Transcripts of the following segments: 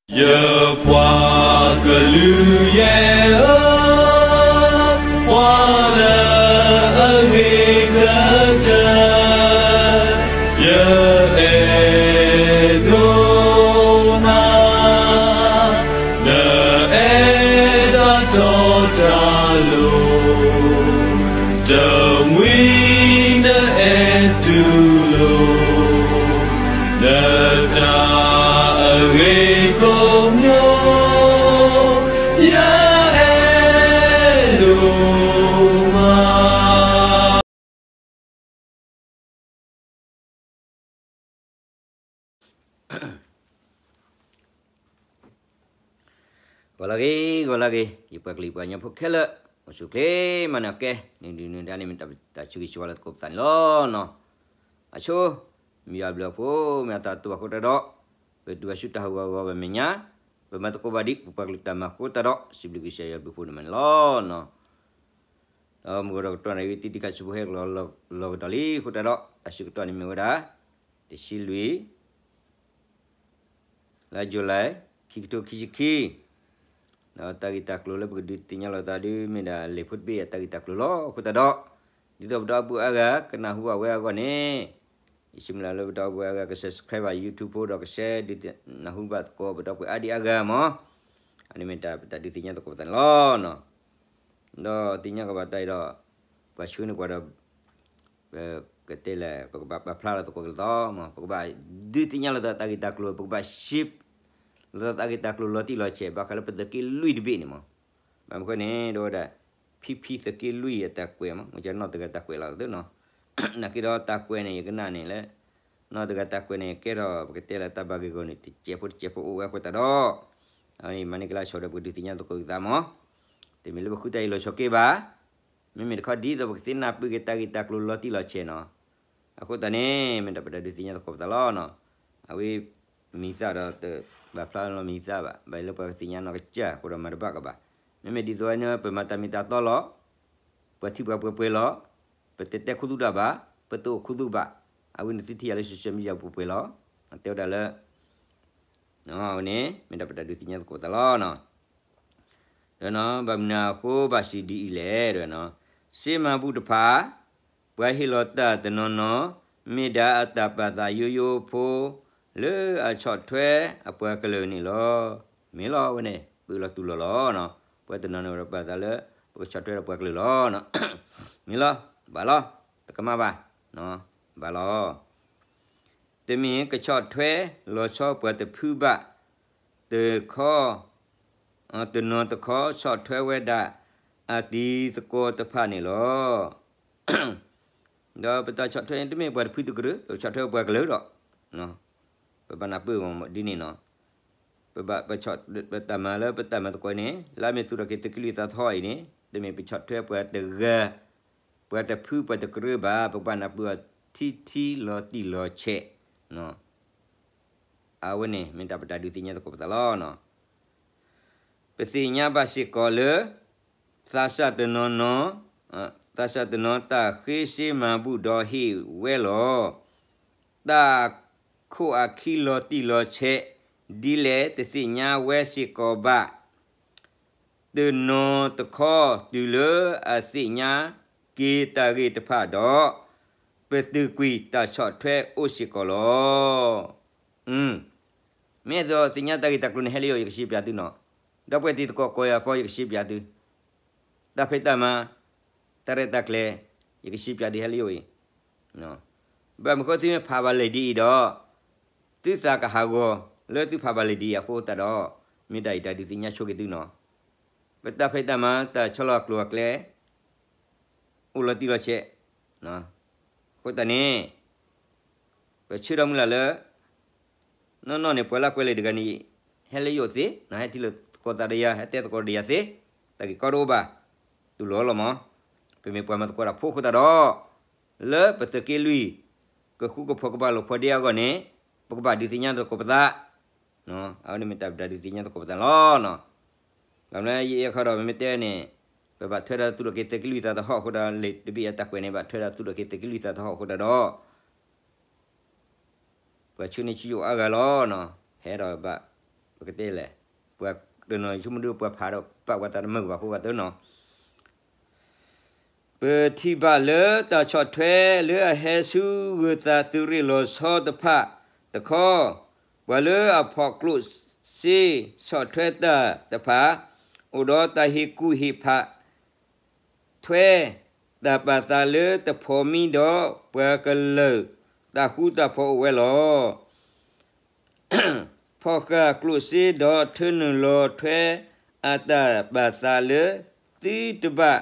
ယပှၤကလုာ်ယဲၢ်ဧၢ, ပှၤလၢအဂ့ၤကတၢၢ်, ယအဲၣ်ဒိးနၤ, နအဲၣ်တၢ်တီတၢ်လိၤ, တမှံၤနအဲၣ်တူၢ်လိာ် နတၢ်အဂ့ၤကိးမံၤ, ယအဲၣ်ဒိးမး. ဂီၤလၢအဂ့ၤ, ဂီၤလၢအဂ့ၤ, ယပှၤကလုာ်ပှၤကညီဖိခဲလၢာ်, အိၣ်ဆူၣ်ချ့မၤနၢၤကဲ, နံၤဒုးနံၤဒါန့ၣ် မ့ၢ်တၢ်ဆၢဂ့ၤဆၢဝါလၢသကိးပသးန့ၣ်လီၤနီၤ. အဆိ, မ့ၢ်ယွၤဘျုးအဖှိၣ် မ့ၢ်အတၢ်တိာ်ဘၣ်အဃိတၢ်ဒီး, ပတုၤဘၣ်ဆူတၢ်ဟးဂီၤဂီၤဘၣ်မဲာ်ညါ, ပမၤသကိးဘၣ်ဒံး ပပှၤကလုာ်တၢ်မၤအဃိတၢ်ဒီး စံးဘျုးကစၢ်ယွၤဘျုးဖှိၣ်န့ၣ်မးန့ၣ်လီၤနီၤ. ဒီးမုၢ်ကီၢ်ဒီးကတီၢ်န့ၣ် ဝံသံတံၢ်ခါဆူဖိဟဲကလီၤလီၤကဒီးလံအဃိတၢ်ဒီး တၢ်ဆၢကတီၢ်န့ၣ်မ့ၢ်ဝဲဒၣ် တဆံလွံၢ် လါယူၤလံ ခံကထိခံဆံခံ, ဒီးတၢ်ဂ့ၢ်တၢ်ကျိၤလၢပကဒုးသ့ၣ်ညါလိာ်သးဒ် မ့ၢ်ဒၣ်လံာ်ဖိတဘ့ၣ်အတၢ်ဂ့ၢ်တၢ်ကျိၤလီၤ. အဃိသတးဒီး ဒ်သိးပဒီပုၢ်ဝဲၢ်အါဂၤကနၢ်ဟူဘၣ်ဝဲအဂီၢ်န့ၣ်, ယစံးမုၢ်လၢ်လၢပဒီပုၢ်ဝဲၢ်အါဂၤက subscribe ဘၣ် YouTube ဖိဒီးက share ဒုးနၢ်ဟူဘၣ်သကိးပဒီပုၢ်ဝဲၢ်အါဒံးအါဂၤမး, အန့ၣ်မ့ၢ်တၢ်ပတၢ်ဒုးသ့ၣ်ညါသကိးပသးန့ၣ်လီၤ. ဒီးသ့ၣ်ညါကဘၣ်တၢ်အံၤဒီး ပှၤဆှၢန့ၢ်ပှၤဒီး ပကတဲလဲၣ် ပကဘၣ်ပာ်ဖျါလီၤသကိးက့ၤလီၤသီမး, ပကဘၣ်ဒုးသ့ၣ်ညါလိာ်သးတၢ်ဂ့ၢ်တၢ်ကျိၤ, ပကဘၣ် share လိာ်သးတၢ်ဂ့ၢ်တၢ်ကျိၤလီၤတံၢ်လီၤဆဲး ဘၣ်ဃးလၢပသုးက့လွံၢ်တဘ့ၣ်န့ၣ်မး. ဘၣ်မနုၤဃိန့ၣ် ဒီးဝဲဒၣ် ဖံဖံသုးက့လွံၢ်အတၢ်ကွဲးမး, မ့ၢ်ကနီၣ်တဂၤတၢ်ကွဲးလီၤသ့နီၤ. နာ်က့ဒီးတၢ်ကွဲးန့ၣ် ယကနၣ်န့ၣ်လၢ နီၣ်တဂၤတၢ်ကွဲးန့ၣ် ကဲထီၣ်ပကတဲလၢတၢ်ဘၣ်ဂ့ၢ်ဂီၢ်န့ၣ် တစဲးဖိတစဲးဖိအိၣ်ဝဲအဃိသတးဒီး အဝဲန့ၣ်မၤန့ၢ်က့ၤလၢအဆိဒီးပကဒုးသ့ၣ်ညါသကိးက့ၤသးမး, တမ့ၢ်လၢပဃုတၢ်အံၤလီၤဆီက့ဘၣ်, မ့မ့ၢ်တခီဒ်သိးပကသ့ၣ်နီၣ်ပၢၢ်က့ၤတၢ်ဂ့ၢ်တၢ်ကျိၤလီၤတံၢ်လီၤဆဲးနီၤ. အဃိသတးန့ၣ် မ့ၢ်တၢ်ပတၢ်ဒုးသ့ၣ်ညါသကိးပသးလီၤနီၤ. အဝဲ မံၤသၣ်ဒီးတဘၣ်ဖျါလီၤမံၤသၣ်ဘၣ်, ဘၣ်လၢပှၤကသ့ၣ်ညါနီၢ်ကစၢ်အဃိဒီးမၤတဘၣ်ကဘၣ်. မ့မ့ၢ်ဒ်သိးဝဲန့ၣ် ပမၤတၢ်မ့ၢ်တၢ်တီလီၤ, ပှၤထံပှၤပှဲၤပှဲၤလီၤ, ပတတဲခူသူၣ်တၢ်ဘၣ်, ပတအိၣ်ခူသူၣ်ဘၣ်, အဝဲန့ၣ်သုထံၣ်ယၤလၢ social media ပှဲၤပှဲၤလီၤ. တဲဝဲဒၣ်လၢ အဝဲန့ၣ် မ့ၢ်ဒၣ်ပတၢ်ဒုးသ့ၣ်ညါသကိးသးလီၤနီၤ. ဒီးနီၤ ဘၣ်မနုၤအဃိဘၣ်စံးဒ်အံၤလဲၣ်ဒီးနီၤ, စ့မၤဘူၣ်တဖၣ် ပှၤဟ့ၣ်လီၤတၢ်တနီၤနီၤ မ့ၢ်ဒၣ်အတၢ်ပာ်သးယိယိဖိ လၢအဆီၣ်ထွဲအပှၤကလုာ်န့ၣ်လီၤ. မ့ၢ်လီၤဝဲန့ၣ် ပလီၤတူၢ်လီၤလီၤနီၤ, ပှၤတနီၤနီၤဒီးပာ်သးလၢ ပကဆီၣ်ထွဲဒီးပှၤကလုာ်လီၤ. မ့ၢ်လီၤ ဘၣ်လီၤ တကမၣ်ဘၣ်, ဘၣ်လီၤ. တမ့ၢ်ကဆီၣ်ထွဲလီၤဆီပှၤတဖုဘၣ်, တခီ, တနီၤတခီဆီၣ်ထွဲဝဲဒၣ် အတံၤသကိးတဖၣ်န့ၣ်လီၤ. ဒီးပတၢ်ဆီၣ်ထွဲန့ၣ် တမ့ၢ်ပှၤတဖုတကရၢ, ပဆီၣ်ထွဲပှၤကလုာ်ဒီး ပဘၣ်နၢ်ပၢၢ်အီၤဒ်န့ၣ်နီၤ. ပဘၣ်ပဆီၣ် ပတၢ်မၤလၢပတၢ်မၤသကိးန့ၣ် လၢအမ့ၢ်သူၣ်ထီၣ်က့ၤသုးက့လွံၢ်သးသဟီၣ်အံၤန့ၣ် တမ့ၢ်ပဆီၣ်ထွဲပှၤတဂၤ ပှၤတဖုပှၤတကရၢဘၣ်, ပဘၣ်နၢ်ပၢၢ်အီၤထံထံလီၤတံၢ်လီၤဆဲး အဝဲန့ၣ်မ့ၢ်တၢ်ပတၢ်ဒုးသ့ၣ်ညါသကိးပသးလီၤ. ပသ့ၣ်ညါဘၣ်စ့ၢ်ကီးလၢ သးစၢ်တနီၤနီၤ, သးစၢ်တနီၤတၢ်ဃ့စ့မၤဘူၣ်ဒီးဟ့ၣ်ဝဲလီၤ. တၢ်ခိၣ်အခံလီၤတံၢ်လီၤဆဲး ဒ်လဲၣ်တသ့ၣ်ညါဝဲစ့ၢ်ကီးဘၣ်. တနီၤတခီတုၤလၢအသ့ၣ်ညါက့ၤတၢ်ဂ့ၢ်တဖၣ်ဒီး ပတုာ်ကွံာ်တၢ်ဆီၣ်ထွဲအိၣ်စ့ၢ်ကီးလီၤ. မ့ၢ်သိးသ့ၣ်ညါတၢ်ဂ့ၢ်တၢ်ကျိၤန့ၣ် ဟဲလၢယအိၣ် ယကစံးပၠးသုနီၤ. ဒီပုၢ်ဝဲၢ်တံၤသကိးကိးယၤဖီ ယကစံးပၠးသု. တၢ်ဖံးတၢ်မၤ, တၢ်ရဲၣ်တၢ်ကျဲၤ, ယကစံးပၠးသုဟဲလၢယအိၣ်အံၤ. ဘၣ်မနုၤဃိသုမ့ၢ်ဖးဘၣ်လံာ်ဒ်အံၤဒီး သုသးကဟးဂီၤလၢသုဖးဘၣ်လံာ်ဒ်အံၤအဃိသတးဒီး မ့ၢ်တၢ်အံၤတၢ်ဒုးသ့ၣ်ညါဆိက့ၤသုနီၤ. ပတၢ်ဖံးတၢ်မၤ တၢ်ဆီလီၤကျိၤအကျဲ အိၣ်လီၤတံၢ်လီၤဆဲး, အဃိသတးန့ၣ် ပဆၢဒီးမုၢ်လၢ်လၢ နီၢ်နီၢ်န့ၣ် ပှၤလၢကွဲးလံာ်တဂၤန့ၣ် ဟဲလၢယအိၣ်သ့, ဟဲထံၣ်လိာ်သကိးသးဒီးယၤ, ဟဲတဲသကိးဒီးယၤသ့, တၢ်ဂ့ၢ်ကီတအိၣ်ဘၣ်, တူၢ်လိာ်လီၤမး. ပမ့ၢ်ပှၤမၤသကိးတၢ်ဖိအဃိသတးဒီး လၢပသုးက့လွံၢ် ကဃူကဖိးကဘၣ်လိာ်ဖိးဒ့အဂီၢ်န့ၣ် ပကဘၣ်ဒုးသ့ၣ်ညါသကိးပသး အဝဲန့ၣ်မ့ၢ်တၢ်ပတၢ်ဒုးသ့ၣ်ညါသကိးပသးလီၤ. ဘၣ်မနုၤယအဲၣ်ခီဒီး ပမ့ၢ်တဲန့ၣ် ပဘၣ်ထွဲဒီးသူၣ်ထီၣ်က့ၤသုးက့လွံၢ်သးသဟီၣ်အဃိဒီး လံာ်တဘ့ၣ်အတၢ်ကွဲးန့ၣ် ဘၣ်ထွဲဒီးသူၣ်ထီၣ်က့ၤသုးက့လွံၢ်သးသဟီၣ်အဃိဒီး ပှၤဆှၢန့ၢ်ဆူယအိၣ်အါဂၤလီၤ. ဟဲဒီးဘၣ် ပကတဲလဲၣ်, ပှၤတနီၤဆိကမိၣ်ဒုးပှၤဖးဒီးပာ်ဝဲတၢ်တမုာ်ကဘၣ်ဃိဘၣ်သနီၤ, ပထံၣ်ဘၣ်လၢတၢ်ဆီၣ်ထွဲလၢအဟဲဆူဂုာ်သးသုးရ့ၣ်လီၤဆီတဖၣ်တခီ, ပှၤလၢအဖီၣ်ကျိၣ်စ့ဆီၣ်ထွဲတၢ်တဖၣ် အိၣ်ဒီးတၢ်ဟ့ၣ်ကူၣ်ဟ့ၣ်ဖး ထွဲတၢ်ပာ်သးလၢတဖိးမံဒီး ပှၤကလုာ်တၢ်ဃူတၢ်ဖိးအိၣ်ဝဲလီၤ. ဖီၣ်ဃာ်ကျိၣ်စ့ဒီးထၢနုာ်လီၤထွဲအတၢ်ပာ်သးလၢ သုတဘၣ်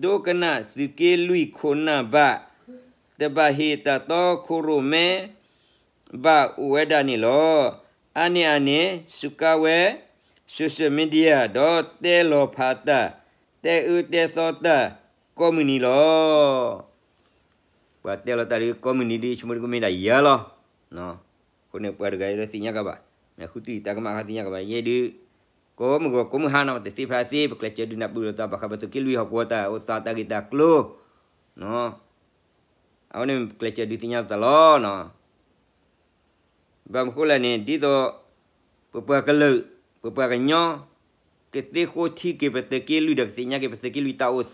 ဒိကနၣ်သုးက့လွံၢ်ခိၣ်နၢ်ဘၣ်, တဘၣ်ဟ့ၣ်တၢ်တီခိၣ်ရိၣ်မဲ ဘၣ်အိၣ်ဝဲဒၣ်န့ၣ်လီၤ. အါန့ၢ်အန့ၣ် စူးကါဝဲ social media ဒီးတဲလီၤဖးတၢ် တဲအၢတဲသီတၢ် ကိးမုၢ်နံၤလီၤ. ပှၤတဲလီၤတၢ်ဒ်ကိးမုၢ်နံၤဒ်ဆိကမိၣ်ဒ်ကမ့ၢ်ဒၣ်ယၤလီၤ. အဃိန့ၣ် ပှၤတဂၤအံၤလၢသ့ၣ်ညါကဘၣ်, မ့ၢ်ဃုသံတၢ်ကမၣ်ဃါသ့ၣ်ညါကဘၣ် ယဲဒုး ကိးမုၢ်ဂီၤကိးမုၢ်ဟါနီၤ တသ့ဖဲသ့ ပကျဲးစၢးဒုးနၢ်ပၢၢ်လိာ်သး ဘၣ်ဃးပသုးက့လွံၢ်ဟီၣ်ကဝီၤတၢ်အိၣ်သးတၢ်ဂ့ၢ်တၢ်ကျိၤ အဝဲန့ၣ်ပကျဲးစၢးဒုးသ့ၣ်ညါလိာ်သးလီၤ. ဘၣ်မနုၤဃိလဲၣ်န့ၣ် ဒ်သိး ပပှၤကလုာ် ပပှၤကညီ ကသ့ဃိထံက့ၤပသုးက့လွံၢ်ဒီး ကသ့ၣ်ညါက့ၤပသုးက့လွံၢ်တၢ်အိၣ်သး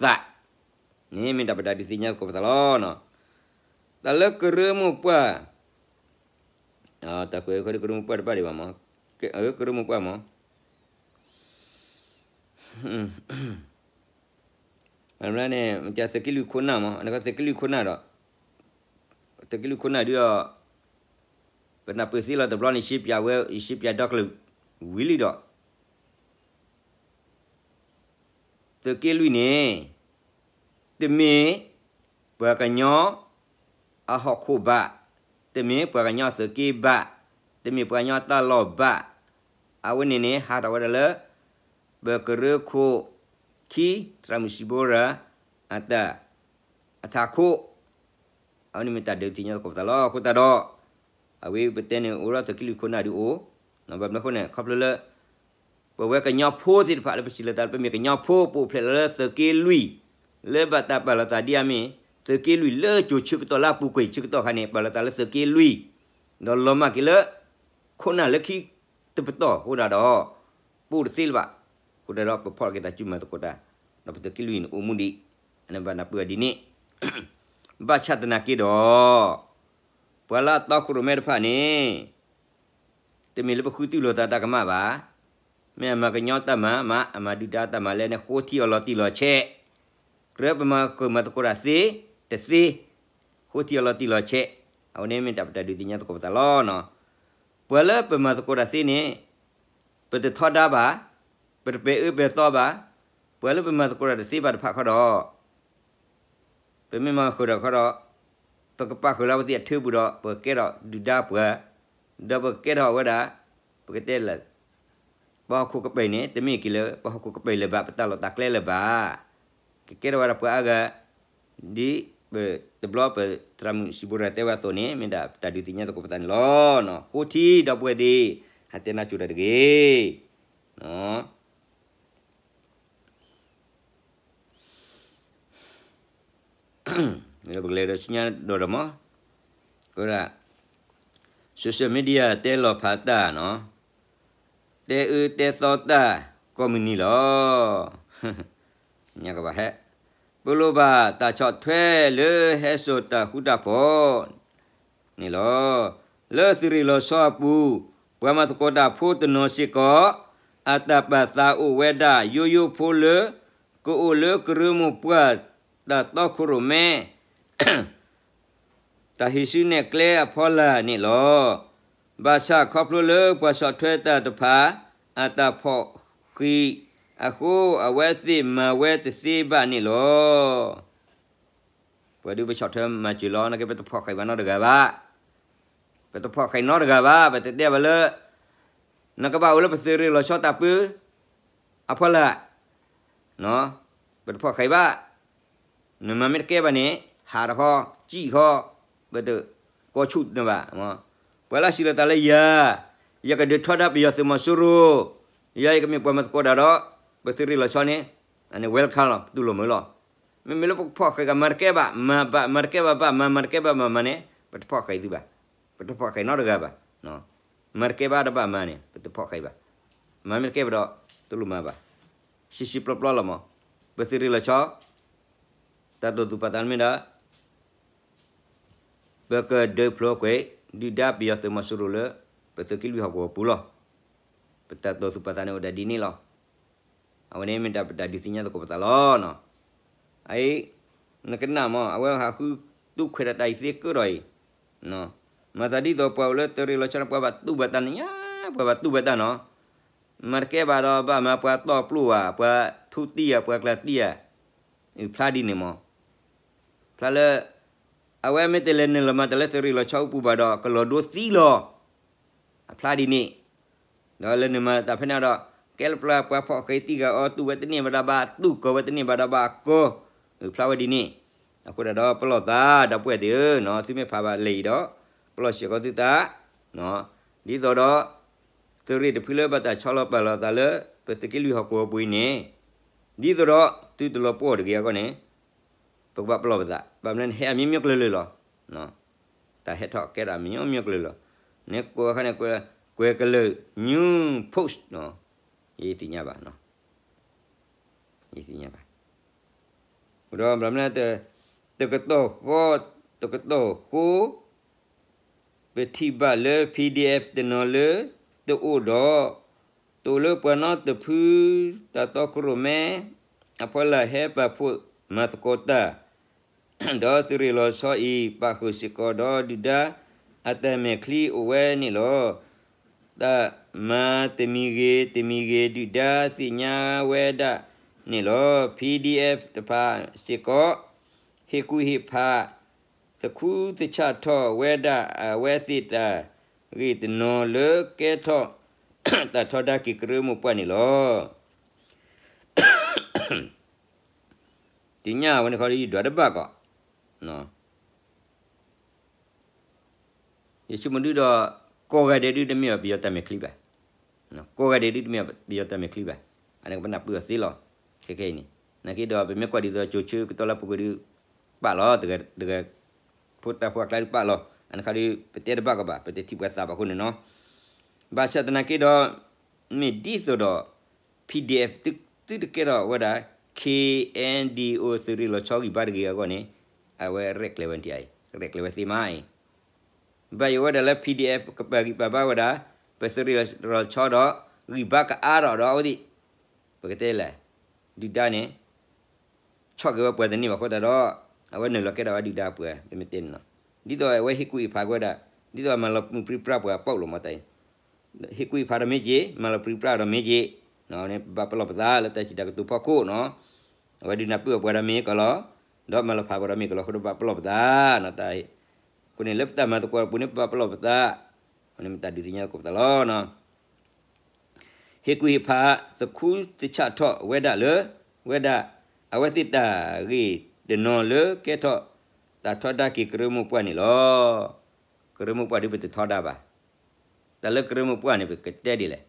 န့ၣ် မ့ၢ်တၢ်ပတၢ်ဒုးသ့ၣ်ညါသကိးပသးလီၤ. တၢ်လၢကရၢမိၢ်ပှၢ် တၢ်ကွဲးဃီဒီးကရၢမိၢ်ပှၢ်တဘၣ်ဒံးဘၣ်မး, ကရၢမိၢ်ပှၢ်မး န့ၣ် မ့ၢ်သုးက့လွံၢ်ခိၣ်နၢ်မး အန့ၣ်ကသုးက့လွံၢ်ခိၣ်နၢ်ဒီး သုးက့လွံၢ်ခိၣ်နၢ်ဒုးဒီး ပနၢ်ပၢၢ်သ့လီၤတဘျီန့ၣ် ရှဲပၠးဝဲ ရှဲပၠးဒီကလုာ်ဝံၤလံဒီး သုးက့လွံၢ်န့ၣ် တမ့ၢ်ပှၤကညီအဟီၣ်ခိၣ်ဘၣ်, တမ့ၢ်ပှၤကညီအသုးက့ဘၣ်, တမ့ၢ်ပှၤကညီအတၢ်လီၢ်ဘၣ်, အဝဲန့ၣ်န့ၣ် ဟးထီၣ်ဝဲဒၣ်လၢ ပကရၢခိၣ်ထံ သရၣ်မုၣ်စံးဘိရၤ အတၢ် အထးခိၣ် အဝဲန့ၣ်မ့ၢ်တၢ်ဒုးသ့ၣ်ညါသကိးပသးလီၤ. အဃိသတးဒီး အဝဲပတဲန့ၣ်အိၣ်ဒီးသုးက့လွံၢ်ခိၣ်နၢ်ဒုးအိၣ်, ဘၣ်မနုၤအဃိန့ၣ် ခီဖျိလၢ ပဝဲကညီဖိသ့ၣ်တဖၣ်လၢပစံးလီၤသးလၢပမ့ၢ်ကညီဖိ ပအိၣ်ဖျဲၣ်လီၤလၢသုးက့လွံၢ်, လၢဘၣ်တၢ်ပာ်လီၤသးဒ်အမ့ၢ် သုးက့လွံၢ်လၢကၠိၤဆၢကတီၢ်လၢအပူၤကွံာ်ဆၢကတီၢ်ခါန့ၣ် ပာ်လီၤသးလၢသုးက့လွံၢ်, ဒီးလီၤမၢ်က့ၤလၢ ခိၣ်နၢ်လၢခံတပတီၢ်အဃိဒၣ်ဒီး ပအိၣ်တသ့လၢၤဘၣ်, အဃိဒၣ်ဒီးပဖီၣ်က့ၤတၢ်စုမၤသကိးတၢ်, ဒီးပသုးက့လွံၢ်န့ၣ်အိၣ်မူဒံး, အန့ၣ်ဘၣ်နၢ်ပၢၢ်ဒ်န့ၣ်, ဘၣ်ဆၣ်သနာ်က့ဒီး ပှၤလၢအတီခိၣ်ရိၣ်မဲတဖၣ်န့ၣ် တမ့ၢ်လၢပဃုတူၢ်လိာ်သးတၢ်ကမၣ်ဘၣ်, မ့ၢ်အမၤကညီတၢ်မၤမး အမၤဒုၣ်ဒါတၢ်မၤလဲၣ်န့ၣ် ဃိထံအီၤလီၤတံၢ်လီၤဆဲး, ကြၢးပမၤဃုာ်မၤသကိးတၢ်သ့တသ့, ဃိထံအီၤလီၤတံၢ်လီၤဆဲး, အဝဲန့ၣ်မ့ၢ်တၢ်ပတၢ်ဒုးသ့ၣ်ညါသကိးပသးလီၤ. ပှၤလၢပမၤသကိးတၢ်သ့န့ၣ် ပတထီဒါဘၣ်, ပတပဲာ်အၢပဲာ်သီဘၣ်, ပှၤလၢပမၤသကိးတၢ်တသ့ဘၣ်တဖၣ်ခီဒီး ပမ့ၢ်မၤဃုာ်ဒီးခီဒီး ပကပာ်ဃုာ်လၢအဝဲသ့ၣ်အထၢပူၤဒီး ပကကဲထီၣ်ဒုၣ်ဒါပှၤ, ဒီးပကကဲထီၣ်ဝဲဒၣ် ပကတဲလၢ ပဟီၣ်ခိၣ်ကပၤန့ၣ် တမ့ၢ်က့ၤလၢ ပဟီၣ်ခိၣ်ကပၤလၢၤဘၣ် ပတၢ်လီၢ်တၢ်ကျဲလၢၤဘၣ်. ကကဲထီၣ်ဝဲဒၣ်ပှၤအါဂၤ ဒ်ပတဘျီပသရၣ်မုၣ်စံးဘိရၤတဲဝဲအသိးန့ၣ် မ့ၢ်ဒၣ်ပတၢ်ဒုးသ့ၣ်ညါသကိးပသးန့ၣ်လီၤ. ဃိထံဒီပုၢ်ဝဲၢ်သ့ၣ် ဟးတဲနၢ်ကၠိတၢ်တဂ့ၤ. ပကလဲၤဒီးဆူညါဒီးဒီးမး, အဝဲဒၣ် social media တဲလီၤဖးတၢ်နီၤ, တဲအၢတဲသီတၢ်ကိးမုၢ်နံၤလီၤ. ညါကဘၣ်ဟဲ, ပလိၣ်ဘၣ်တၢ်ဆီၣ်ထွဲလၢဟဲစိာ်တၢ်ဃူတၢ်ဖိး န့ၣ်လီၤ. လၢသုးရ့ၣ်လီၤဆီအပူၤ, ပှၤမၤသကိးတၢ်ဖိတနီၤစ့ၢ်ကီး အတၢ်ပာ်သးအိၣ်ဝဲဒၣ် ယိယိဖိလၢ ကအိၣ်လၢကရၢမိၢ်ပှၢ် တၢ်တီခိၣ်ရိၣ်မဲ တၢ်ဟံးစုနဲၣ်ကျဲအဖီလာ်န့ၣ်လီၤ. ဘၣ်ဆၣ်ခီဖျိလၢပှၤဆီၣ်ထွဲတၢ်တဖၣ် အတၢ်ဖီၣ်ဃံးအဃိ အဝဲသ့ၣ်မၤဝဲတသ့ဘၣ်န့ၣ်လီၤ. ပှၤဒုးပဆီၣ်ထွဲမၤစၢၤလီၤ နက့ ပတဖီၣ်ဃံးဘၣ်နီတဂၤဘၣ်, ပတဖီၣ်ဃံးနီတဂၤဘၣ်, ပတတဲဘၣ်လၢ နကဘၣ်အိၣ်လၢပသုးရ့ၣ်လီၤဆီတၢ်ပၢ အဖီလာ်, ပတဖီၣ်ဃံးဘၣ်, နမၤမ့ၢ်တကဲဘၣ်န့ၣ် ဟးတခီ, စံၣ်ဃီ, ပတကိးဆူၣ်နဘၣ်, ပှၤလၢစံးလီၤသးလၢယၤ, ယကဒုးထီဒါပယီၤသုးမီၤစိရိၤ, ယၤယကမ့ၢ်ပှၤမၤသကိးတၢ်ဒီး ပသုးရ့ၣ်လီၤဆီန့ၣ်, အန့ၣ် welcome လီၤ ပတူၢ်လိာ်မုာ်လီၤ. မ့မ့ၢ်လၢပဖီၣ်ဃံးကမၤတကဲဘၣ် မၤဘၣ် မၤတကဲဘၣ်ဘၣ် မၤမၤတကဲဘၣ်ဘၣ်မၤန့ၣ် ပတဖီၣ်ဃံးသုဘၣ်, ပတဖီၣ်ဃံးနီတဂၤဘၣ်, မၤတကဲဘၣ်တဘၣ်မၤန့ၣ် ပတဖီၣ်ဃံးဘၣ် မၤမ့ၢ်တကဲဘၣ်ဒီး တလိၣ်မၤဘၣ်. ဆံးဆံးပျီပျီလီၤမး, ပသုးရ့ၣ်လီၤဆီ တၢ်တိာ်သူၣ်ပာ်သးန့ၣ်မ့ၢ်ဒၣ် ပကဒုးဖျိကွံာ် ဒုၣ်ဒါပယီၤသုးမီၤစိရိၤလၢ ပသုးက့လွံၢ်ဟီၣ်ကဝီၤပူၤလီၤ. ပတၢ်တိာ်သူၣ်ပာ်သးန့ၣ်အိၣ်ဒၣ်ဒ်န့ၣ်လီၤ. အဝဲန့ၣ်မ့ၢ်တၢ်ပတၢ်ဒုးသ့ၣ်ညါသကိးပသးလီၤ. အအံၤ နကနၣ်မး အဝဲဟးဃုတူၢ်ခွဲးဒီးတၢ်အံၤသ့ကၢၢ်ဒီးအံၤ, မၤသးဒ်သိးပှၤအိၣ်လၢသုးရ့ၣ်လီၤဆီန့ၣ် ပှၤဘၣ်တူၢ်ဘၣ်တၢ်နညါ, ပှၤဘၣ်တူၢ်ဘၣ်တၢ်နီၤ. မၤတကဲဘၣ်ဒီး ဘၣ်မၤပှၤတီပျိၢ်ဧါ, ပှၤထူတံၢ်ဧါ, ပှၤကျးတံၢ်ဧါ, အုၣ်ဖျါဒ်န့ၣ်မး. ဖျါလၢ အဝဲမ့ၢ်တလဲၤနုာ်လီၤမၤတၢ်လၢသုးရ့ၣ်လီၤဆီအပူၤဘၣ်ဒီး ကလီၤဒိသံလီၤ. အဖျါဒ်န့ၣ်, ဒီးလဲၤနုာ်မၤတၢ်ဖဲန့ၣ်ဒီး ကဲလၢပျၢ်ပှၤဖီၣ်ဃဲးတံၢ်ဂၤအီၤ တူၢ်ဝဲတန့ၢ်ဘၣ်ဒီးဘၣ်တူၢ် ကီၤဝဲတန့ၢ်ဘၣ်ဒီးဘၣ်ကီၤ, အုၣ်ဖျါဝဲဒ်န့ၣ်. အဃိဒၣ်ဒီးပလီၢ်သး ဒီပုၢ်ဝဲၢ်သ့ၣ်ဧၢ, သုမ့ၢ်ဖးဘၣ်လံာ်အံၤဒီး ပလီၢ်စ့ၢ်ကီးသုသး, ဒ်သိးဒီး သုးရ့ၣ်တဖုလၢဘၣ်တၢ်ဆီလီၤပာ်လီၤသးလၢ ပသုးက့လွံၢ်ဟီၣ်ကဝီၤပူၤအံၤန့ၣ်, ဒ်သိးဒီး သုတလီၤပှီၢ်တဂ့ၤအဂီၢ်န့ၣ် ပကဘၣ်ပလီၢ်ပသး, ဘၣ်မနုၤန့ၣ် ဟဲအမံၤမံၤကျၢၤလၢာ်လီၤ. တၢ်ဟဲထီၣ်ကဲထီၣ်အမံၤမံၤကျၢၤလၢာ်လီၤ. န့ၣ်ကွဲးဝဲခါန့ၣ် ကွဲးကလုာ် New Post နီၤ, ယသ့ၣ်ညါဘၣ်, ယသ့ၣ်ညါဘၣ်. ဒီးဘၣ်မနုၤ တကတီၢ်ဃီ, တကတီၢ်ဃီ ပထံၣ်ဘၣ်လၢ PDF တနီၤလၢ တအိၣ်ဒီး တအိၣ်လၢပှၤနီတဖု တၢ်တီခိၣ်ရိၣ်မဲ အဖီလာ်ဟဲပာ်ဖှိၣ်မၤသကိးတၢ်, ဒီးသုးရ့ၣ်လီၤဆီအံၤ ပာ်ဃုာ်စ့ၢ်ကီးဒီးဒုၣ်ဒါအတၢ်မဲာ်ချံအိၣ်ဝဲန့ၣ်လီၤ. တၢ်မၤတမံၤဂ့ၤ တမံၤဂ့ၤ ဒုၣ်ဒါသ့ၣ်ညါဝဲဒၣ်န့ၣ်လီၤ. PDF တဖၣ်စ့ၢ်ကီး ဟ့ၣ်ကူၣ်ဟ့ၣ်ဖး သခူသဆၣ်ထီၣ်ဝဲဒၣ်အဝဲသ့ၣ်တၢ်ဂ့ၢ်တနီၤလၢကဲထီၣ် တၢ်ထီဒါက့ၤကရၢမိၢ်ပှၢ်န့ၣ်လီၤ. သ့ၣ်ညါဝဲန့ၣ်ခီဒီး ယဒွးတဘၣ်ကီး, ယဆိကမိၣ်ဒုဒီး ကိးဂၤဒဲးဒုတမ့ၢ်ဘၣ်ပယီၤတၢ်မဲာ်ချံဘၣ်, ကိးဂၤဒဲးဒုတမ့ၢ်ဘၣ်ပယီၤတၢ်မဲာ်ချံဘၣ်, အန့ၣ်ပနၢ်ပၢၢ်အီၤသ့လီၤ. ခဲခဲအံၤန့ၣ် နာ်က့ဒီး ပမ့ၢ်ကွၢ်ဒ်သိး ကၠိၤဆၢကတီၢ်လၢပူၤကွံာ်ဒု ပာ်လီၤ, တဂၤ ဖိတၢ်ဖိအကျါဒုပာ်လီၤ, အန့ၣ်ခါဒု ပတဲတဘၣ်ကီးဘၣ်, ပတထံၣ်ပှၤသးဘၣ်အဃိန့ၣ်နီၤ. ဘၣ်ဆၣ်သနာ်က့ဒီး မ့ၢ်ဒ်သိးဒီး PDF သုတကဲထီၣ်ဝဲဒၣ် KNDO သုးရ့ၣ်လီၤဆီဂံၢ်ဘါတဂ့ၤအဂီၢ်န့ၣ် အဝဲရဲၣ်ကျဲၤဝဲထံၣ်အံၤ ရဲၣ်ကျဲၤဝဲသ့မးအံၤ, ဘၣ်ယိၣ်ဝဲဒၣ်လၢ PDF ကပာ်ဂံၢ်ပာ်ဘါဝဲဒၣ် ပသုးရ့ၣ်လီၤဆီဒီး ဂံၢ်ဘါကအါထီၣ်ဒီးအဝဲသ့ၣ် ပကတဲလဲၣ်, ဒုၣ်ဒါန့ၣ် ဆီၣ်က့ၤဝဲပှၤတန့ၢ်ဘၣ်အဃိသတးဒီး အဝဲနုာ်လီၤကဲထီၣ်ဝဲဒုၣ်ဒါအပှၤ ပမ့ၢ်တဲန့ၣ်နီၤ. ဒ်သိးအဝဲဟ့ၣ်ကူၣ်ဟ့ၣ်ဖးက့ၤဝဲဒၣ် ဒ်သိးမၤလီၤမုၢ်ပြံပြါပှၤပီၣ်လိာ်မးတၢ်အံၤ, ဟ့ၣ်ကူၣ်ဟ့ၣ်ဖးဒီးမ့ၢ်က့ၤ မၤလီၤပြံပြါဒီးမ့ၢ်က့ၤ, ပဘၣ်ပလီၢ်ပသးလၢတၢ်စံးတၢ်ကတိၤဖီခိၣ်နီၤ. အဝဲဒုးနၢ်ပၢၢ်အီၤပှၤဒီးမ့ၢ်ကီးလီၤ, ဒီးမၤလီၤဖးပှၤဒီးမ့ၢ်ကီးလီၤ အဃိဒီးဘၣ်ပလီၢ်ပသးနီၤ. တၢ်အံၤ အဃိန့ၣ်လၢပတၢ်မၤသကိးပူၤန့ၣ် ပဘၣ်ပလီၢ်ပသး, အဃိန့ၣ်မ့ၢ်တၢ်ဒုးသ့ၣ်ညါသကိးပသးလီၤ. ဟ့ၣ်ကူၣ်ဟ့ၣ်ဖး သခူသဆၣ်ထီၣ်ဝဲဒၣ်လၢ ဝဲဒၣ် အဝဲသ့ၣ်တၢ်ဂ့ၢ်တနီၤလၢကဲထီၣ် တၢ်ထီဒါက့ၤကရၢမိၢ်ပှၢ်န့ၣ်လီၤ. ကရၢမိၢ်ပှၢ်ဒုးပတထီဒါဘၣ်. တၢ်လၢကရၢမိၢ်ပှၢ်န့ၣ် ပကတဲဒ်လဲၣ်,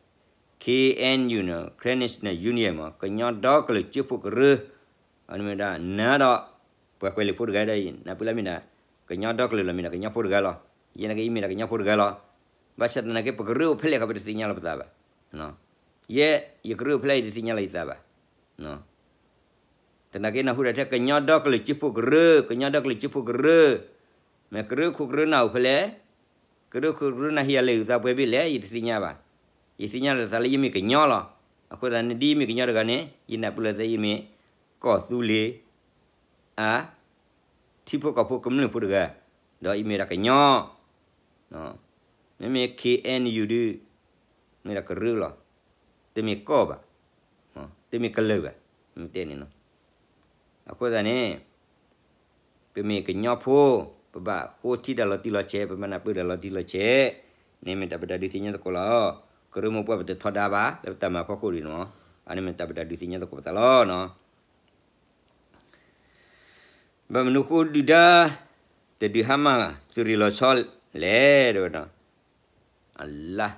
KNU နီၤ Karen National Union မး ကညီဒီကလုာ်စၢဖှိၣ်ကရၢ အမ့ၢ်ဒၣ် နၤဒီး ပှၤကွဲးလံာ်ဖိတဂၤဒီးအံၤ နၢ်ပၢၢ်လၢမ့ၢ်ဒၣ် ကညီဒီကလုာ်လီၤ မ့ၢ်ဒၣ်ကညီဖိတဂၤလီၤ. ယဲနာ်က့ ယမ့ၢ်ဒၣ်ကညီဖိတဂၤလီၤ. ဘၣ်ဆၣ်သနာ်က့ ပကရၢအိၣ်ဖဲလဲၣ်ခီ ပတသ့ၣ်ညါလီၤပသးဘၣ်. ယဲ ယကရၢအိၣ်ဖဲလဲၣ် ယတသ့ၣ်ညါလီၤယသးဘၣ်. သနာ်က့နၢ်ဟူဒၣ်ထဲ ကညီဒီကလုာ်စၢဖှိၣ်ကရၢ, ကညီဒီကလုာ်စၢဖှိၣ်ကရၢ, မ့ၢ်ကရၢခိၣ်ကရၢနၢ်အိၣ်ဖဲလဲၣ်, ကရၢခိၣ်ကရၢနၢ်ဟ့ၣ်အလၢာ်အုၣ်သးပှဲၤဘ့ၣ်လဲၣ် ယတသ့ၣ်ညါဘၣ်. ယသ့ၣ်ညါလီၤသးလၢယမ့ၢ်ကညီလီၤ. အဃိသတးန့ၣ် ဒ်ယမ့ၢ်ကညီတဂၤန့ၣ် ယနၢ်ပၢၢ်လီၤသးယမ့ၢ် ကီၢ်သူလ့ၤ အ ထံဖိကီၢ်ဖိကမျၢၢ်ဖိတဂၤ, ဒီးယမ့ၢ်ဒၣ်ကညီ, မ့မ့ၢ် KNU ဒုး မ့ၢ်ဒၣ်ကရၢလီၤ. တမ့ၢ်ကီၢ်ဘၣ်, တမ့ၢ်ကလုာ်ဘၣ်, မ့ၢ်တဲန့ၣ်နီၤ. အဃိသတးန့ၣ် ပမ့ၢ်ကညီဖိ, ပဘၣ်ဃိထံတၢ်လီၤတံၢ်လီၤဆဲး, ပဘၣ်နၢ်ပၢၢ်တၢ်လီၤတံၢ်လီၤဆဲး, န့ၣ်မ့ၢ်တၢ်ပတၢ်ဒုးသ့ၣ်ညါသကိးလီၤ. ကရၢမိၢ်ပှၢ်ပတထီဒါဘၣ် လၢပတၢ်မၤဖီခိၣ်ဒ်န့ၣ်, အန့ၣ်မ့ၢ်တၢ်ပတၢ်ဒုးသ့ၣ်ညါသကိးပသးလီၤ. ဘၣ်မနုၤဃိဒုၣ်ဒါ တဒုးဟါမၢ်သုးရ့ၣ်လီၤဆီလဲၣ် တဲဝဲဒၣ်, အလါ,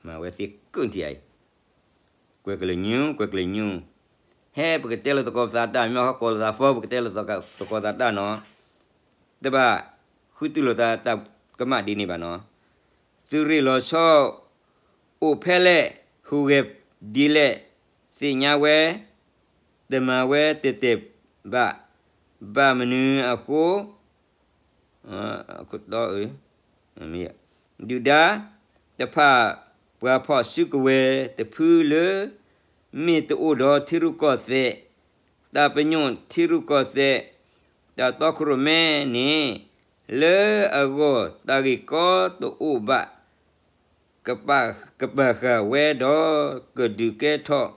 မၤဝဲသ့ၣ်ကုၢ်ထံအံၤ, ကွဲးကလုာ်ညူ, ကွဲးကလုာ်ညူ, ဟဲပကတဲလီၤသကိးပသးတၢ် မ့ၢ်ဟီၣ်ကိးလိာ်သးဖီ ပကတဲလီၤသကိးသးတၢ်နီၤ, တဘၣ်ဃုတူၢ်လိာ်သးတၢ်ကမၣ်ဒ်န့ၣ်ဘၣ်နီၤ. သုးရ့ၣ်လီၤဆီ အိၣ်ဖဲလဲၣ် ဟူးဂဲၤ ဒ်လဲၣ်သ့ၣ်ညါဝဲ, တမၤဝဲတဲာ်တဲာ်ဘၣ်, ဘၣ်မနုၤအဃိ, ဒုၣ်ဒါတဖၣ်ပှၤဖီၣ်စုကဝဲၤတဖုလၢ မ့ၢ်တအိၣ်ဒီးထံရူၢ်ကီၢ်သဲး, တၢ်ပညိၣ်ထံရူၢ်ကီၢ်သဲး, တၢ်တီခိၣ်ရိၣ်မဲန့ၣ်, လၢအဂီၢ်တၢ်ဂ့ၢ်ကီတအိၣ်ဘၣ် ကပာ်ဃာ်ဝဲဒီး ကဒုးကဲထီၣ်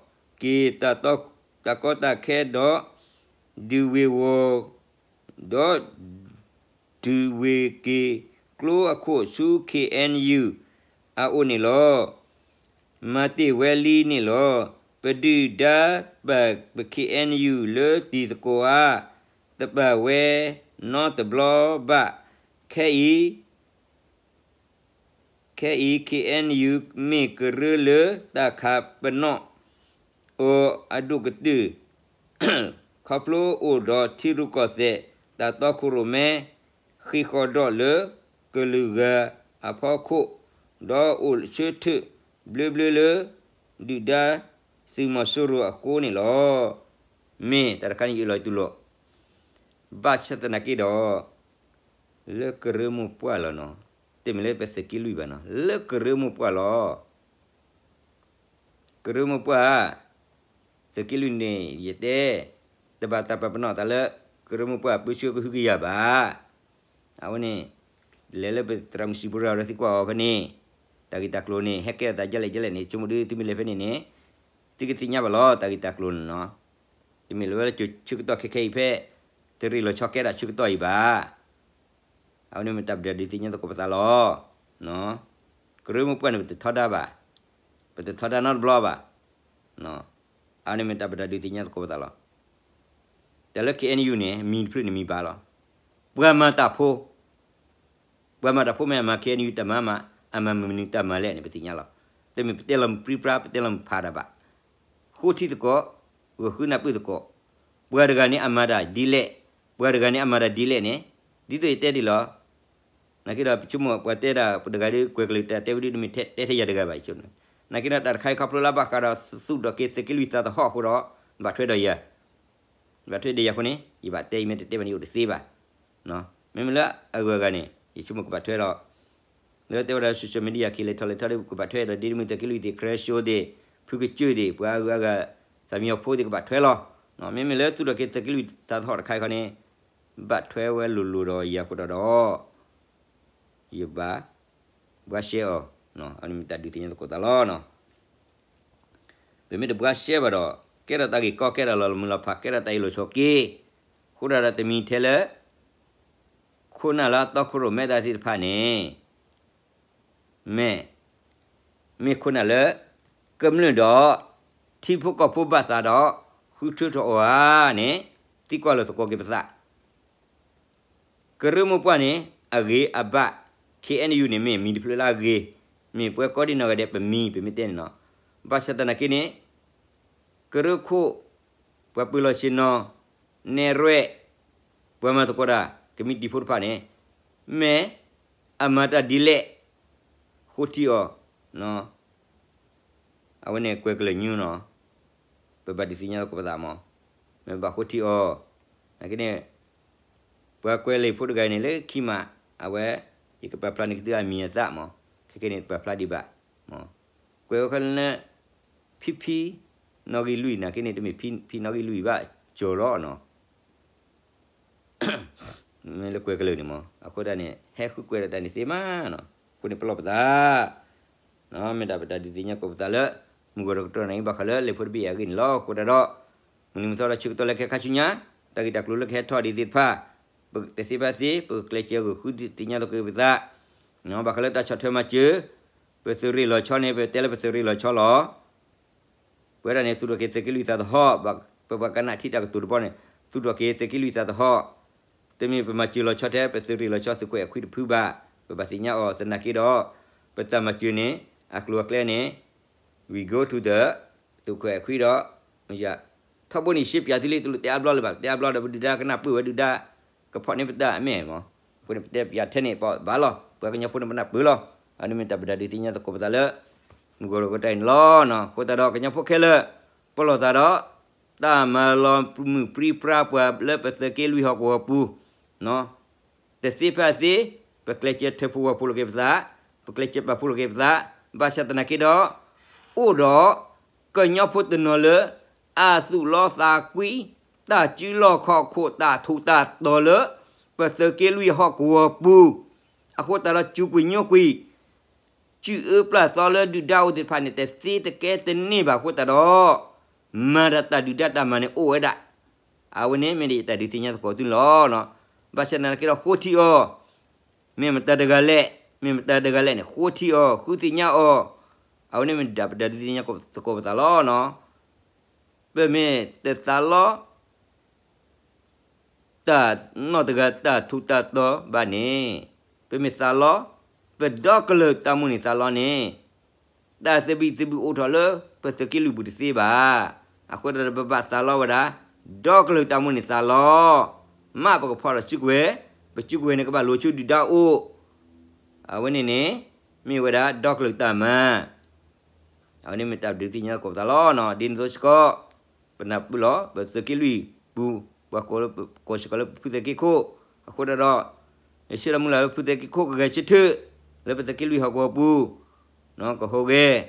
က့ၤ တၢ်ကီတၢ်ခဲဒီး ဒုးဝ့ၤဝီၤ ဒီး ဒုးဝ့ၤက့ၤကျိအခိၣ်ဆူ ခ့ၣ်အဲၣ်ယူၣ် အအိၣ်န့ၣ်လီၤ. မၤတ့ၢ်ဝဲလံန့ၣ်လီၤ. ပဒုၣ်ဒါပာ်ပ ခ့ၣ်အဲၣ်ယူၣ် လၢတံၤသကိးဧါ, တပာ်ဝဲနီတဘျီဘၣ်. ခဲအံၤ ခဲအံၤ ခ့ၣ်အဲၣ်ယူၣ် မ့ၢ်ကရၢလၢတၢ်ခးပနီၣ်အီၤအဒိၣ်ကတၢၢ်, ခီဖျိအိၣ်ဒီးထံရူၢ်ကီၢ်သဲး တၢ်တီခိၣ်ရိၣ်မဲ ဃ့ၢ်ဃီၤဒီးလၢကလုာ်ဂၤအဖီခိၣ်, ဒီးအိၣ်ဆၢထၢၣ်ဘျၢဘျၢလၢ ဒုၣ်ဒါသုးမီၤစိရိၤအဃိန့ၣ်လီၤ. မ့ၢ်တၢ်တခါန့ၣ်ယအၢၣ်လီၤတူၢ်လိာ်, ဘၣ်ဆၣ်သနာ်က့ဒီး လၢကရၢမိၢ်ပှၢ်လီၤနီၤ, တမ့ၢ်လၢပသုးက့လွံၢ်ဘၣ်နီၤ, လၢကရၢမိၢ်ပှၢ်လီၤ. ကရၢမိၢ်ပှၢ်, သုးက့လွံၢ်န့ၣ် ယတဲ, တဘၣ်တၢ်ပာ်ပနီၣ်တၢ်လၢ ကရၢမိၢ်ပှၢ် ပၢဆှၢကဟုကယာ်ဘၣ်. အဝဲန့ၣ် လဲၤလၢပသရၣ်မုၣ်စံးပူၤရၤဒီးသံကွၢ်အီၤဖဲန့ၣ်, တၢ်ဂ့ၢ်တၢ်ကျိၤန့ၣ် ဟဲကဲထီၣ်သးဒ်လဲၣ်ဒ်လဲၣ်န့ၣ် ဆိကမိၣ်ဒုးသုမ့ၢ်လဲၤဖဲန့ၣ်န့ၣ် သုကသ့ၣ်ညါဘၣ်လီၤ တၢ်ဂ့ၢ်တၢ်ကျိၤန့ၣ်နီၤ. တမ့ၢ်လၢဝဲလၢကၠိဆၢကတီၢ်ခဲခဲအံၤဖဲ သုးရ့ၣ်လီၤဆီကဲဒၣ်ဆၢကတီၢ်အံၤဘၣ်. အဝဲန့ၣ်မ့ၢ်တၢ်ပဒုးသ့ၣ်ညါသကိးပသးလီၤ. ကရၢမိၢ်ပှၢ်န့ၣ် ပတထီဒါဘၣ်, ပတထီဒါနီတဘျီဘၣ်. အဝဲန့ၣ်မ့ၢ်တၢ်ပဒုးသ့ၣ်ညါသကိးပသးလီၤ. တၢ်လၢ ခ့ၣ်အဲၣ်ယူၣ် န့ၣ် မံၤတဖျၢၣ်န့ၣ်မံၤဘၣ်လီၤ. ပှၤမၤတၢ်ဖိ, ပှၤမၤတၢ်ဖိမ့ၢ်အမၤ ခ့ၣ်အဲၣ်ယူၣ် တၢ်မၤမး, အမၤမနုၤတၢ်မၤလဲၣ်န့ၣ် ပသ့ၣ်ညါလီၤ. တမ့ၢ်ပတဲလီၤမုၢ်ပြံပြါ, ပတဲလီၤမုၢ်ဖးတၢ်ဘၣ်. ဃိထံသကိး, ဂုာ်ဃုနၢ်ပၢၢ်သကိး, ပှၤတဂၤန့ၣ်အမၤတၢ်ဒ်လဲၣ်, ပှၤတဂၤန့ၣ်အမၤတၢ်ဒ်လဲၣ်န့ၣ်, ဒ်သိးယတဲဒ်လီၤ. နာ်က့ဒီး ပဆိကမိၣ်ပှၤတဲဒၣ် ပှၤတဂၤဒီး ကွဲးကလုၢ်တၢ်တဲဝဲဒ် တမ့ၢ်တဲထဲယၤတဂၤဘၣ်. နာ်က့ဒီး တၢ်တခါအံၤခီဖျိလၢဘၣ်ဃးဒီး သူၣ်ထီၣ်က့ၤသုးက့လွံၢ်သးသဟီၣ်အဃိဒီး ဘၣ်ထွဲဒီးယၤ ဘၣ်ထွဲဒီးယၤအဃိန့ၣ် ယဘၣ်တဲအံၤ မ့ၢ်တတဲဘၣ်န့ၣ် ယအိၣ်တသ့ဘၣ်. မ့မ့ၢ်လၢအဂၤဂၤန့ၣ် ယဆိကမိၣ်ကဘၣ်ထွဲဒီး လၢတဲဝဲဒၣ် social media ခံလဲၤထီၣ်လဲၤထီၣ်ဒီး ကဘၣ်ထွဲဒီး ဒ်တမ့ၢ်သုးက့လွံၢ်သ့ၣ် ခရၢၡိသ့ၣ် ဖုကစၢၢ်သ့ၣ် ပှၤအဂၤအဂၤ သးမံအီၤဖိသ့ၣ်ကဘၣ်ထွဲလီၤ. မ့မ့ၢ်လၢသူၣ်ထီၣ်က့ၤသုးက့လွံၢ်သးသဟီၣ်တခါအံၤခီန့ၣ် ဘၣ်ထွဲဝဲလိၤလိၤဒီးယၤအဃိဒီး ယဘၣ် ဘှါရှဲအီၤ, အန့ၣ်မ့ၢ်တၢ်ဒုးသ့ၣ်ညါသကိးသးလီၤ. ပမ့ၢ်တဘှါရှဲဘၣ်ဒီး ကဲထီၣ်တၢ်ဂ့ၢ်ကီ ကဲထီၣ်လီၤမုၢ်လီၤဖး ကဲထီၣ်တၢ်အ့ၣ်လိာ်ဆိးက့, အဃိဒၣ်ဒီးတမံၤထဲလၢ ခိၣ်နၢ်လၢအတီခိၣ်ရိၣ်မဲတၢ်သ့ၣ်တဖၣ်န့ၣ် မ့ၢ် မ့ၢ်ခိၣ်နၢ်လၢ ကမျၢၢ်ဒီး ထံဖိကီၢ်ဖိဘၣ်သးဒီး ဃုထၢထီၣ်အီၤဧါန့ၣ် သံကွၢ်လိာ်သကိးက့ၤပသး ကရၢမိၢ်ပှၢ်န့ၣ် အဂ့ၤအဘၣ်, ခ့ၣ်အဲၣ်ယူၣ်န့ၣ် မ့ၢ်မံၤတဖျၢၣ်လၢအဂ့ၤ, မ့ၢ်ပှၤကိးဒံနီၢ်ဂၤဒဲးပမံၤ ပမ့ၢ်တဲန့ၣ်လီၤ. ဘၣ်ဆၣ်သနာ်က့န့ၣ် ကရၢခိၣ်, ပှၤပၢၤလီၢ်ဆ့ၣ်နီၤ, နဲၣ်ရွဲၣ်, ပှၤမၤသကိးတၢ် ကမံးတံာ်ဖိတဖၣ်န့ၣ် မ့ၢ် အမၤတၢ်ဒ်လဲၣ် ဃိထံအီၤ, အဝဲန့ၣ်ကွဲးကလုၢ်ညူနီၤ, ပဘၣ်ဒုးသ့ၣ်ညါသကိးပသးမး, မ့ၢ်ဘၣ်ဃိထံအီၤ, နာ်က့န့ၣ် ပှၤကွဲးလံာ်ဖိတဂၤအံၤန့ၣ်လၢခံမး, အဝဲ ယကပာ်ဖျါန့ၢ်ကသုအမံၤအသၣ်မး, ခဲကနံၣ်အံၤန့ၣ် တပာ်ဖျါဒံးဘၣ်, ကွဲးဝဲခဲလၢာ် ဖံဖံ နီၣ်ဂံၢ်လွံၢ် နာ်က့န့ၣ် တမ့ၢ်ဖံဖံနီၣ်ဂံၢ်လွံၢ်ဘၣ် ကၠီၤလီၤနီၤ မ့ၢ်လၢကွဲးကလုၢ်န့ၣ်မး, အဃိဒၣ်န့ၣ် ဟဲဃုကွဲးဒီးတၢ်န့ၣ်သ့မးနီၤ, အဃိန့ၣ်ပလီၢ်ပသး, မ့ၢ်ဒၣ်ပတၢ်ဒုးသ့ၣ်ညါကိးပသးလၢ မုၢ်ဂီၤတကတီၢ်န့ၣ် ဘၣ်ဃးလၢလံာ်ဖိတဘ့ၣ်အဂ့ၢ်န့ၣ်လီၤ. အဃိဒၣ်ဒီး မုၢ်နံၤမုၢ်သီဒီးဆၢကတီၢ်လၢခဲခါဆူညါ, တၢ်ဂ့ၢ်တၢ်ကျိၤလၢကဟဲထီၣ်ဒ်သ့ၣ်တဖၣ်, ပတသ့ဘၣ်သ့, ပကကျဲးစၢးဂုာ်ဃုသ့ၣ်ညါသကိးပသး, ဘၣ်ဃးလၢတၢ်ဆီၣ်ထွဲမၤစၢၤ, ပသုးရ့ၣ်လီၤဆီန့ၣ် ပတဲလၢပသုးရ့ၣ်လီၤဆီလီၤ. ပဝဲဒၣ်န့ၣ် သူၣ်ထီၣ်က့ၤသုးက့လွံၢ်သးသဟီၣ်, ပပှၤကနၣ်ထံတၢ်ကတိၤတဘီန့ၣ် သူၣ်ထီၣ်က့ၤသုးက့လွံၢ်သးသဟီၣ်, တမ့ၢ်ပမၤစၢၤလီၤဆီထဲ ပသုးရ့ၣ်လီၤဆီသုးခွဲးအခွံတဖုဘၣ်, ပဘၣ်သ့ၣ်ညါအီၤသနာ်က့ဒီး, ပတၢ်မၤစၢၤန့ၣ် အကျိၤအကျဲန့ၣ် we go to the သုးခွဲးအခွံဒီး, ထီဘိန့ၣ် ရှဲပၠးသုလံ တလိၣ်တဲအါဘျီလၢၤဘၣ်, တဲအါဘျီဒီးပဒုၣ်ဒါကနၢ်ပၢၢ်ဝဲဒုၣ်ဒါ ကဖီၣ်န့ၢ်ပတၢ်အမဲာ်မး, အဃိန့ၣ် ပတဲပၠးထဲန့ၣ် ပဘၣ်လီၤ, ပှၤကညီဖိန့ၣ်ပနၢ်ပၢၢ်လီၤ. အန့ၣ်မ့ၢ်တၢ်ပတၢ်ဒုးသ့ၣ်ညါသကိးပသးလၢ မုၢ်ဂီၤတကတၢၢ်အံၤန့ၣ်လီၤ. အဃိသတးဒီး ကညီဖိခဲလၢာ် ပလီၢ်သးဒီး တၢ်မၤလီၤမုၢ်ပြံပြါပှၤလၢပသုးက့လွံၢ်ဟီၣ်ကဝီၤပူၤ တသ့ဖဲအသ့, ပကျဲးစၢးထၢဖှိၣ်ဝီၤဖှိၣ်လိာ်က့ၤပသး, ပကျဲးစၢးပာ်ဖှိၣ်လိာ်က့ၤပသး, ဘၣ်ဆၣ်သနာ်က့ဒီး အိၣ်ဒီး ကညီဖိတနီၤလၢ အသူၣ်လီသးကွံ, တၢ်စုလီၢ်ခီၣ်ခိၣ် တၢ်ထူးတၢ်တီၤလၢ ပသုးက့လွံၢ်ဟီၣ်ကဝီၤပူၤ, အဃိသတးဒီး စူးကွံာ်ညိကွံာ် စုၣ်အၢပျၢ်သီလၢဒုၣ်ဒါအိၣ်သ့ၣ်တဖၣ်န့ၣ် တသ့တကဲတန့ၢ်ဘၣ်အဃိသတးဒီး မၤဒီးတၢ်ဒုၣ်ဒါတၢ်မၤန့ၣ်အိၣ်ဝဲဒၣ်. အဝဲန့ၣ်မ့ၢ်ဒ်ယတၢ်ဒုးသ့ၣ်ညါသကိးသုန့ၣ်လီၤ. ဘၣ်ဆၣ်သနာ်က့ဒီး ဃိထံအီၤ, မ့ၢ်မတၤတဂၤလဲၣ်, မ့ၢ်မတၤတဂၤလဲၣ်န့ၣ် ဃိထံအီၤ ဃုသ့ၣ်ညါအီၤ, အဝဲန့ၣ်မ့ၢ်ဒၣ်ပတၢ်ဒုးသ့ၣ်ညါသကိးပသးလီၤ. ပမ့ၢ်တသးလီ တၢ်နီၢ်တဂၤတၢ်ထူးတၢ်တီၤဘၣ်န့ၣ်, ပမ့ၢ်သးလီ, ပဒီကလုာ်တၢ်မိၣ်န့ၢ်သးလီန့ၣ်, တၢ်သဘံၣ်သဘုၣ်အိၣ်ထီၣ်လၢပသုးက့လွံၢ်ပူၤတသ့ဘၣ်. အဃိသတးဒီးပဘၣ်သးလီဝဲဒၣ် ဒီကလုာ်တၢ်မိၣ်န့ၢ်သးလီ, မ့ၢ်ပကဖီၣ်ဒီးစုကဝဲၤ, ပစုကဝဲၤန့ၣ်ကဘၣ်လိာ်ဆိဒုၣ်ဒါအိၣ်, အဝဲန့ၣ်န့ၣ် မ့ၢ်ဝဲဒၣ်ဒီကလုာ်တၢ်မၤ အဝဲန့ၣ်မ့ၢ်တၢ်ဒုးသ့ၣ်ညါသကိးပသးလီၤ. ဒ်န့ၣ်အသိးစ့ၢ်ကီး ပနၢ်ပၢၢ်လီၤ ပသုးက့လွံၢ်ပူၤ ပှၤကိးစ့ၢ်ကီးလၢပဖုသုးက့ခိၣ်, အဃိသတးဒီး ယဆှၢလီၤမုၢ်လၢ်လၢပဖုသုးက့ခိၣ်ကဂဲၤဆၢထၢၣ် လၢပသုးက့လွံၢ်ဟီၣ်ကဝီၤပူၤ ကဟူးဂဲၤ,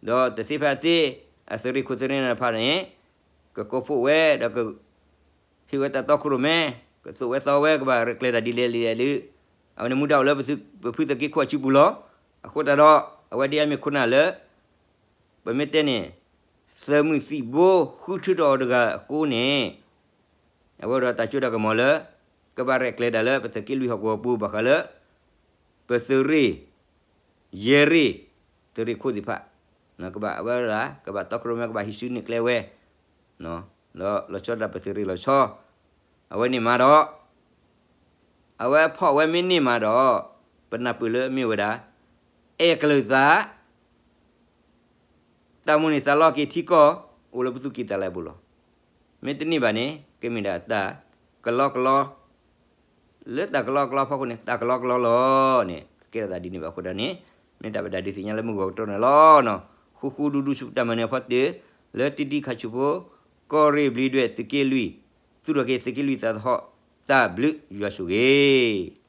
ဒီးတသ့ဖဲအသ့ အသုးရ့ၣ်ခိၣ်သုးရ့ၣ်နၢ်တဖၣ်န့ၣ် ကကိးဖှိၣ်ဝဲ ဒီးက ဟ့ၣ်ဝဲတၢ်တီခိၣ်ရိၣ်မဲ, ကသိးဝဲသီဝဲ ကဘၣ်ရဲၣ်ကျဲၤတၢ်ဒ်လဲၣ်ဒ်လဲၣ်လၢ, အဝဲန့ၣ်မူဒါအိၣ်လၢပဖုသုးက့ခိၣ်အစုပူၤလီၤ. အဃိသတးဒီး အဝဲဒ်အမ့ၢ်ခိၣ်နၢ်လၢ ပမ့ၢ်တဲန့ၣ် သုးမုၢ်သံၣ်ဘိဃုထၢထီၣ်အီၤတဂၤအဃိန့ၣ်, အဝဲဒၣ်တၢ်စိတၢ်ကမီၤလၢ ကဘၣ်ရဲၣ်ကျဲၤတၢ်လၢပသုးက့လွံၢ်ဟီၣ်ကဝီၤပူၤဘၣ်ဃးလၢ ပသုးရ့ၣ် ယဲၢ်ရ့ၣ် သုးရ့ၣ်ခိၣ်သ့ၣ်တဖၣ်, ကဘၣ်အဝဲဒၣ် ကဘၣ်တီခိၣ်ရိၣ်မဲ ကဘၣ်ဟံးစုနဲၣ်ကျဲဝဲ, လီၤဆီဒၣ်ပသုးရ့ၣ်လီၤဆီ, အဝဲန့ၣ်မးဒီး အဝဲဖီၣ်ဝဲမ့ၢ်န့ၢ်မးဒီး ပနၢ်ပၢၢ်လၢမ့ၢ်ဝဲဒၣ် အဲၣ်ကလုာ်သး တၢ်မိၣ်န့ၢ်သးလီက့ၤထံကီၢ် အိၣ်လၢပသူၣ်ကံၢ်သးလဲပူၤလီၤ. မ့ၢ်တန့ၢ်ဘၣ်န့ၣ် ကမ့ၢ်ဒၣ်တၢ်ကလီကလီ, လၢတၢ်ကလီကလီဖီခိၣ်န့ၣ် တၢ်ကလီကလီလီၤန့ၣ် ကကဲထီၣ်သးဒ်န့ၣ်ဘၣ်အဃိဒီးန့ၣ် မ့ၢ်တၢ်ပဒၣ်ဒုးသ့ၣ်ညါလၢမုၢ်ဂီၤကတၢၢ်န့ၣ်လီၤ. ဃူဃူဒူဒူဆူတၢ်မၤနၢၤအဖီတၢၣ် လၢတံဒံခါဆူၣ်ဖိ ကီၢ်ရ့ၣ်ဘျံးဒွဲၣ်သုးက့လွံၢ် သူၣ်ထီၣ်က့ၤသုးက့လွံၢ်သးသဟီၣ် တၢ်ဘျုးယွၤဆိၣ်ဂ့ၤ